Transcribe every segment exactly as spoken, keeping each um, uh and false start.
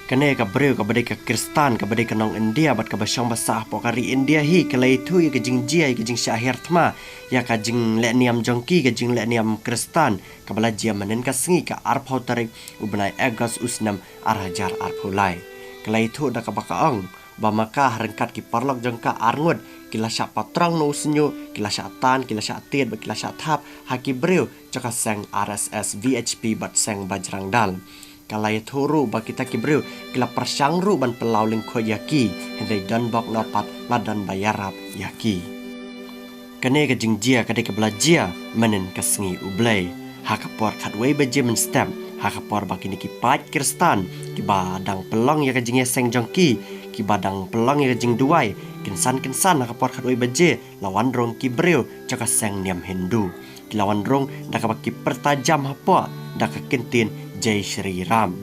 Kane ka briew kaba dei ka Khristan, kaba dei ka nong India, bad kaba shong basa hapoh ka ri India hi, ka la ïathuh ïa ka jingjia, ïa ka jingshah hiar thma ïa ka jingleh niam jong ki, ka jingleh niam Khristan, kaba la jia mynhynnin ka sngi ka arphew tarik u bnai August u snem ar hajar arphew lai. Ka la ïathuh da kaba ka ong ba ma ka ha ryngkat ki paralok jong ka arngut ki la shah patrong na u shñiuh, ki la shah tan, ki la shah tied bad ki la shah thap ha ki briew jong ka seng R S S, V H P bad seng Bajrang Dal. Ka la ïathuh ruh ba kita ki briew ki la pyrshang ruh ban pynlaw lyngkhuid ïa ki, hynrei don bok noh pat la don ba ïarap ïa ki. Kane ka jingjia ka dei kaba la jia mynhynnin ka sngi U Blei, ha ka por khatwei baje mynstep, ha ka por ba kine ki paid Khristan kiba dang pynlong ïa ka jingïaseng jong ki, kiba dang pynlong ïa ka jingduwai, kynsan kynsan ha ka por khatwei baje la wan rung ki briew jong ka seng niam Hindu. Ki la wan rung da kaba ki pyrta jam hapoh da ka kyntien Jai Shri Ram.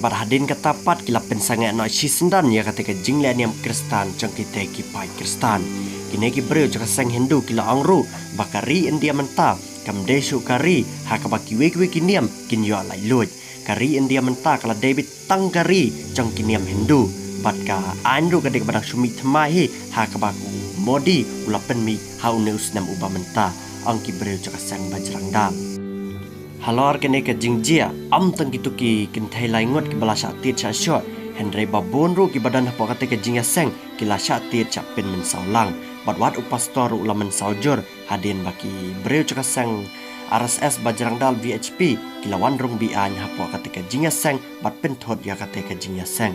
Bad hadien kata pat ki la pynsangeh noh shisyndon ïa kata ka jingleh niam Khristan jong kita ki paid Khristan. Kine ki briew jong ka seng Hindu ki la ong ruh ba ka ri India mynta kam dei shuh ka ri ha kaba kiwei kiwei ki niam kin ïoh laitluid. Ka ri India mynta ka la dei beit tang ka ri jong ki niam Hindu. Bad ka aiñ ruh ka dei kaba dang shu mih thymmai hi ha kaba u Modi u la pynmih ha une u snem uba mynta, ong ki briew jong ka seng Bajrang Dal. Halor kane ka jingjia, ym tang kito ki kynthei lai ngut kiba la shah tied shah shoh, hynrei ba bun ruh kiba don hapoh kata ka jingïaseng ki la shah tied shah pynmynsaw lang. Bad wat u pastor ruh u la mynsaw jur hadien ba ki briew jong ka seng R S S Bajrang Dal V H P ki la wan rung be-aiñ hapoh kata ka jingïaseng bad pynthut ïa kata ka jingïaseng.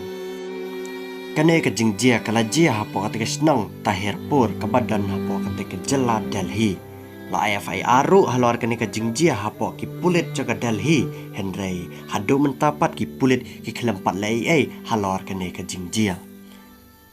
Kane ka jingjia ka la jia hapoh kata ka shnong Tahirpur kaba don hapoh kata ka jylla Delhi. La ai F I R ruh halor kane ka jingjia hapoh ki pulit jong ka Delhi, hynrei haduh mynta pat ki pulit ki khlem pat leh ei ei halor kane ka jingjia.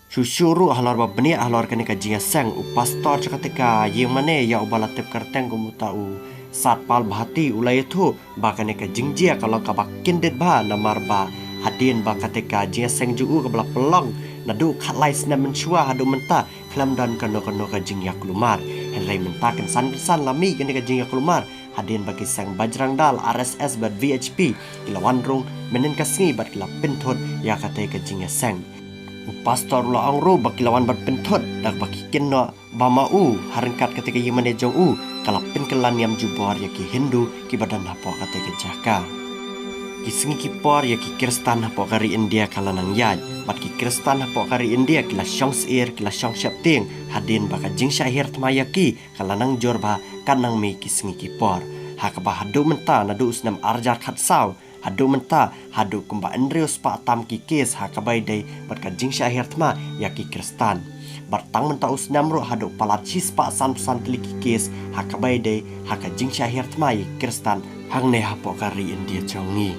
Shuh shuh ruh halor ba bniah halor kane ka jingïaseng, u pastor jong kata ka ïing mane ïa uba la tip kyrteng kum uta u Satpal Bhati u la ïathuh ba kane ka jingjia ka long kaba kyndit bha, namar ba hadien ba kata ka jingïaseng jong u kaba la pynlong naduh khatlai snem mynshuwa haduh mynta khlem don kano kano ka jingïaklumar. Hynrei mynta kynsan kynsan la mih kane ka jingïaklumar hadien ba ki seng Bajrang Dal, R S S bad V H P ki la wan rung mynhynnin ka sngi bad ki la pynthut ïa kata ka jingïaseng. U pastor u la ong ruh ba ki la wan ban pynthut da kaba ki kynnoh ba ma u ha ryngkat kata ka ïing mane jong u ka la pynkylla niam jubor ïa ki Hindu kiba don hapoh kata ka jaka. Ki sngi ki por ïa ki Khristan hapoh ka ri India ka la nang ïaid, bad ki Khristan hapoh ka ri India ki la shong syiar, ki la shong sheptieng hadien ba ka jingshah hiar thma ïa ki ka la nang jur bha ka nang mih ki sngi ki por. Ha kaba haduh mynta naduh u snem ar hajar khatsaw haduh mynta, haduh kumba hynriew spah tam ki kes ha kaba ïadei bad ka jingshah hiar thma ïa ki Khristan. Bad tang mynta u snem ruh haduh palat shispah sanphew san tylli ki kes ha kaba ïadei ha ka jingshah hiar thma ïa ki Khristan hangne hapoh ka ri India jong ngi.